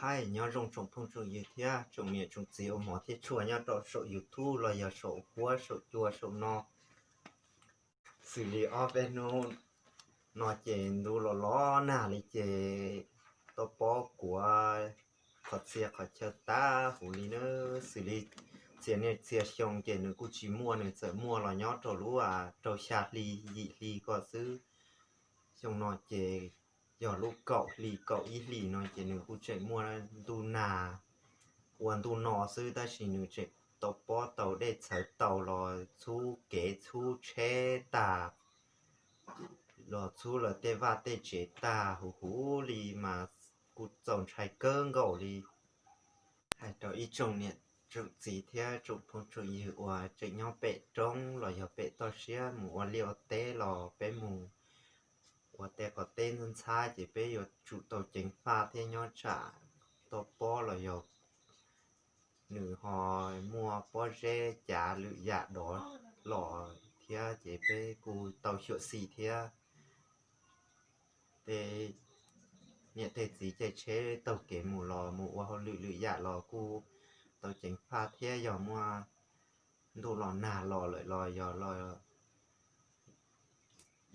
Hais nyob zoo tsoom phooj tsoom ywg thiab tsoom niam tsoom txiv uas hmov thiab tshua nyob rau saum YouTube los yog saum huab saum cua saum no. Xws li ob peb hnub no ces ntuj los los nag li ces toj pob kuav qhov txhia qhov chaw tag huv li na. Xws li txhia niaj txhia xyoo ces nws kuj tsis muaj, nws txawm muaj los nyob rau lub rau xya hli yim hli ko xwb. Xyoo no ces yog lub kaum hli kaum ib hlis no ces nws kuj tseem muaj ntuj nag ua ntuj no xwb, tab sis nws tseem tau pob tau dej txhawv tau los txhub kev txhub tsheb tag, los txhub lawv tej vaj tej tsev tag huv huv li mas kuj txaus ntshai kawg nkaus li. Hais rau ib tsoom niam tsoom txiv thiab tsoom phooj tsoom ywg uas tseem nyob pem roob los yog pem toj siab mus ua liaj ua teb los peb mus ua tej qos teb ntxhab ntxhab ces peb yuav tsum tau ceev faj thiab nyob tsam toj pob los yog nws ho muaj pob zeb cav lwm yam dov los thiab ces peb kuj tau xyuam xim thiab. Tej niam tej txiv caij tsheb taug kev mus los mus ua hauj lwm lwm yam los kuj tau ceev faj thiab, yog muaj ntuj los nag los lawm los yog los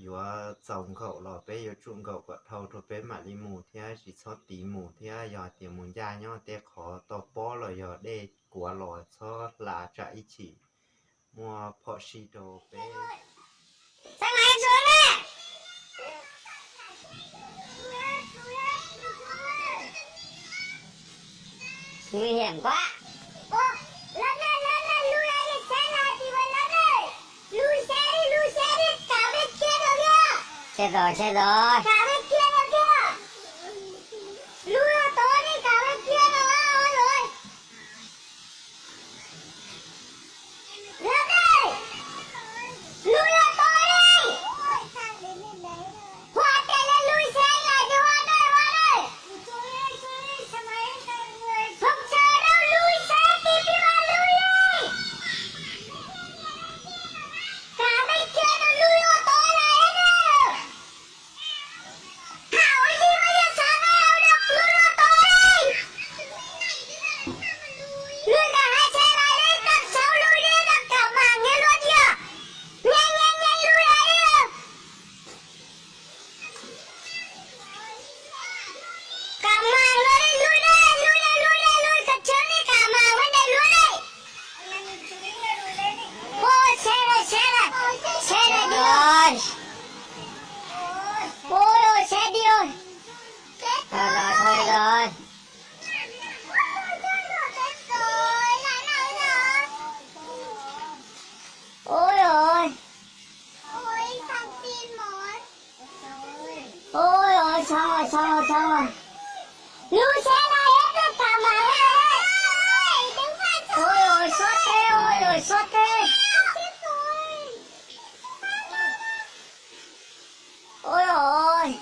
yuav txaus nkaum los peb yuav tsum nkaum kom dhau rau peb mam li mus thiab tsis txhob tiv mus thiab, yog hais tias mus ncaj nyob tej qhov toj pob los yog dej kuav los txhob hla tsam ib chim muaj phom sij rau peb. Nguy hiểm quá. Chết rồi, chết rồi. Ôi, ôi, ôi, sếp đi ơi. Thôi rồi, thôi rồi. Ôi ôi. Ôi ôi, sao rồi, sao rồi, sao rồi. Lub sab no eb peb tham mas. Ôi ôi, xót thế, ôi ôi, xót thế. Ôi ôi.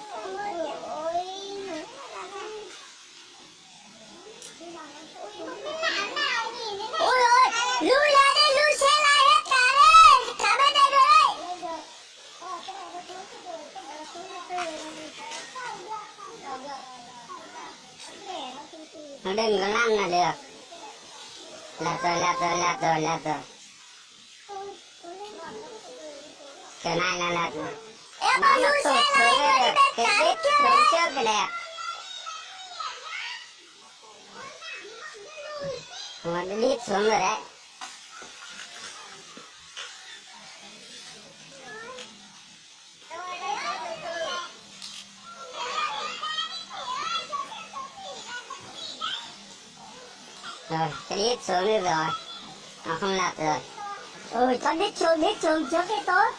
Ui ôi, lub sab no eb tham mas, tham mas dej. Đừng có lăn là được. Lật rồi, lật rồi, lật rồi, lật rồi. Kiểu này là lật rồi. Nó tiếp tục, cái tiếp xuống trước kìa nè. Ủa, nó đít xuống rồi đấy. Rồi, cái đít xuống được rồi. Nó không lật rồi. Ừ, cho đít xuống, đít xuống trước cái tốt.